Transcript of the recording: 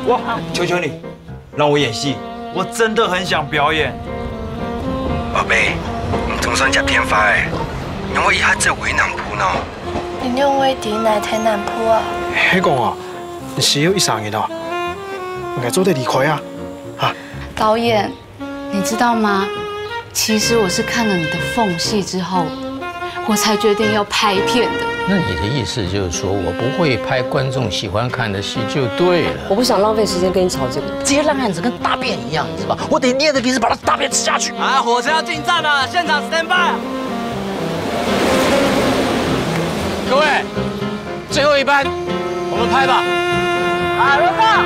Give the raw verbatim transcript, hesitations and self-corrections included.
我求求你，让我演戏，我真的很想表演。宝贝，你总算接电话了，让我一下子为难不呢？你用为点来太难不啊？你讲啊，你需要一生人哦，你做得离开啊，啊？导演，你知道吗？其实我是看了你的缝隙之后，我才决定要拍片的。那你的意思就是说我不会拍观众喜欢看的戏就对了？我不想浪费时间跟你吵这个。这些烂摊子跟大便一样，你知道吗？我得捏着鼻子把它大便吃下去。啊，火车要进站了，现场 stand by。各位，最后一班，我们拍吧。啊，罗大，